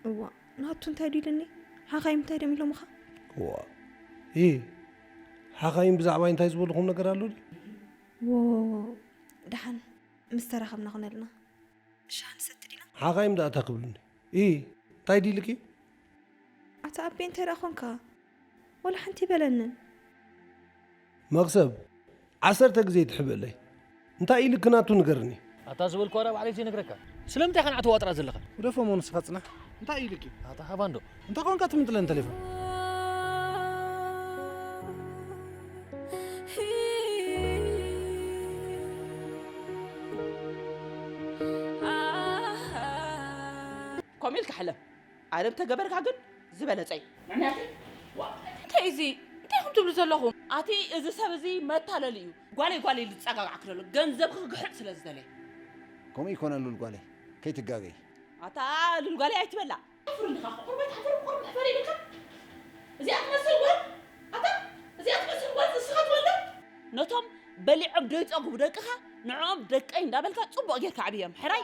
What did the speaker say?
እዋ፣ ናቱ እንታይ ድዩ ኢልኒ? ሓኻይም እንታይ ደም ኢሎምኻ? እዋ እ ሓኻይም ብዛዕባይ እንታይ ዝበልኹም ነገር ኣሎ ድዩ? ዎ፣ ደሓን ምስ ተራኸብና ኾነልና። ሻሂ ንሰቲ ዲና? ሓኻይም ደኣ እንታይ ክብሉኒ? እ እንታይ ድዩ ኢልኪ? ኣታ ኣቤ እንታይ ደኣ ኾንካ? ወላ ሓንቲ ይበለንን። መኽሰብ ዓሰርተ ግዜ ትሕብእለይ እንታይ ኢልኪ ናቱ ንገርኒ። ኣታ ዝበልኩዋ ዳ ባዕለይ ዘይነግረካ። ስለምንታይ ኢኻ ንዓተዋጥራ ዘለኻ? ግደፎ እሞ ንስኻ ጽናሕ። እንታይ ኢልኪ? ኣታ ሃባንዶ። እንታይ ኾንካ ትምጥለን ተሌፎን? ከምኡ ኢልካ ሕለም። ዓለም ተገበርካ ግን ዝበለጸ እዩ። ምክንያቱ እንታይ እዚ? እንታይ ኢኹም ትብሉ ዘለኹም? ኣቲ እዚ ሰብ እዚ መታለሊ እዩ። ጓለይ ጓለይ ኢሉ ዝጸጋጋዕ ክደሎ ገንዘብ ክግሕጥ ስለ ዝደለየ። ከምኡ ይኮነ ሉል ጓለይ ከይትጋገይ። ኣታ ሉል ጓለይ ኣይትበላ። ኣፍር እንዲኻ ቁርበት ኣፍር ቁርብ ሕፈር ይብልካ። እዚኣ ትመስል ጓል ኣታ እዚኣ ትመስል ጓል ንስኻ ትወልዳ። ነቶም በሊዖም ደይጸግቡ ደቅኻ ንዕኦም ደቀይ እንዳበልካ ጽቡቕ ጌርካ ዓብዮም። ሕራይ